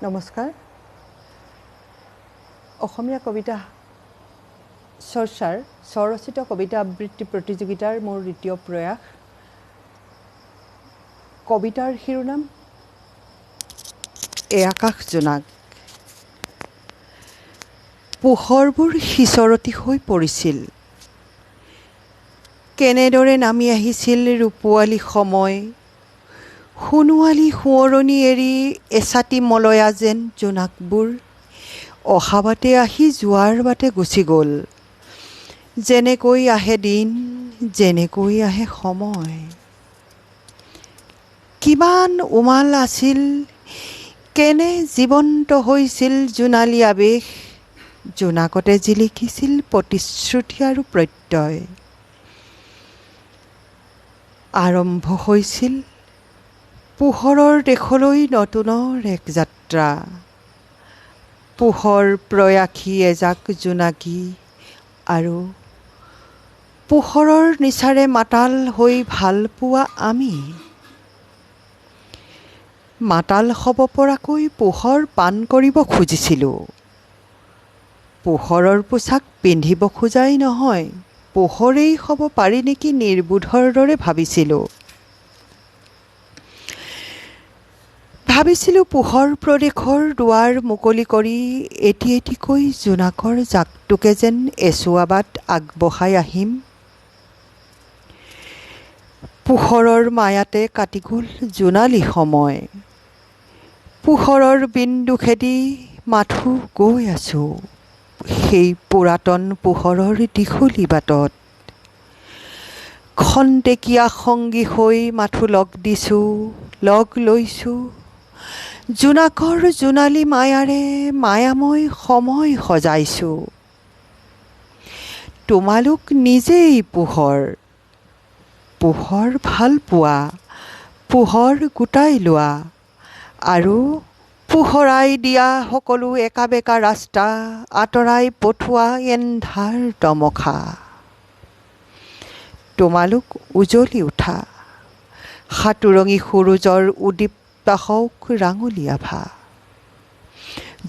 নমস্কাৰ। অসমীয়া কবিতা চৰ্চাৰ স্বৰচিত কবিতা আবৃত্তি প্ৰতিযোগিতাৰ মোৰ দ্বিতীয় প্ৰয়াস। কবিতাৰ শিৰোনাম এ আকাশ জোনাক। পোহৰবোৰ সিঁচৰতি হৈ পৰিছিল। কেনেদৰে নামি আহিছিল ৰূপোৱালী সময়, সোণোৱালী সোঁৱৰণি এৰি এছাটি মলয়া যেন জোনাকবোৰ অহা বাটে আহি যোৱাৰ বাটে গুচি গ'ল। যেনেকৈ আহে দিন, যেনেকৈ আহে সময়। কিমান উমাল আছিল, কেনে জীৱন্ত হৈছিল জোনালী আৱেশ। জোনাকতে জিলিকিছিল প্ৰতিশ্ৰুতি আৰু প্ৰত্যয়। আৰম্ভ হৈছিল পোহৰৰ দেশলৈ নতুনৰ এক যাত্ৰা। পোহৰ প্ৰয়াসী এজাক জোনাকী আৰু পোহৰৰ নিচাৰে মাতাল হৈ ভালপোৱা আমি। মাতাল হ'ব পৰাকৈ পোহৰ পান কৰিব খুজিছিলোঁ। পোহৰৰ পোছাক পিন্ধিব খোজাই নহয়, পোহৰেই হ'ব পাৰি নেকি নিৰ্বোধৰ দৰে ভাবিছিলোঁ। ভাবিছিলোঁ পোহৰ প্ৰদেশৰ দুৱাৰ মুকলি কৰি এটি এটিকৈ জোনাকৰ জাকটোকে যেন এছোৱা বাট আগবঢ়াই আহিম। পোহৰৰ মায়াতে কাটি গ'ল জোনালী সময়। পোহৰৰ বিন্দু খেদি মাথো গৈ আছোঁ সেই পুৰাতন পোহৰৰ দীঘলী বাটত। খন্তেকীয়া সংগী হৈ মাথো লগ দিছোঁ, লগ লৈছোঁ। জোনাকৰ জোনালী মায়াৰে মায়াময় সময় সজাইছোঁ। তোমালোক নিজেই পোহৰ, পোহৰ ভাল পোৱা, পোহৰ গোটাই লোৱা আৰু পোহৰাই দিয়া সকলো একা বেকা ৰাস্তা, আঁতৰাই পঠোৱা এন্ধাৰ তমসা। তোমালোক উজলি উঠা, সাতোৰঙী সূৰুযৰ উদীপ্ত হওক ৰাঙলী আভা।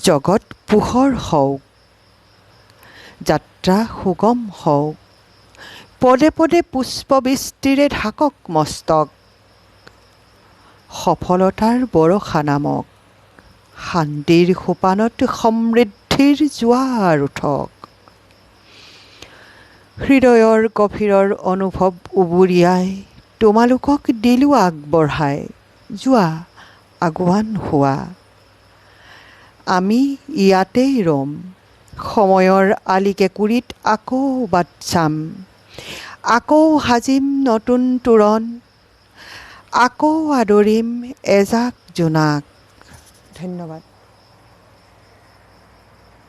জগত পোহৰ হওক, যাত্ৰা সুগম হওক, পদে পদে পুষ্পবৃষ্টিৰে ঢাকক মস্তক। সফলতাৰ বৰষা নামক, শান্তিৰ সোপানত সমৃদ্ধিৰ জোৱাৰ উঠক। হৃদয়ৰ গভীৰৰ অনুভৱ উবুৰিয়াই তোমালোকক দিলোঁ আগবঢ়াই। যোৱা, আগুৱান হোৱা। আমি ইয়াতেই ৰ'ম। সময়ৰ আলিকেকুৰিত আকৌ বাট চাম, আকৌ সাজিম নতুন তোৰণ, আকৌ আদৰিম এজাক জোনাক। ধন্যবাদ।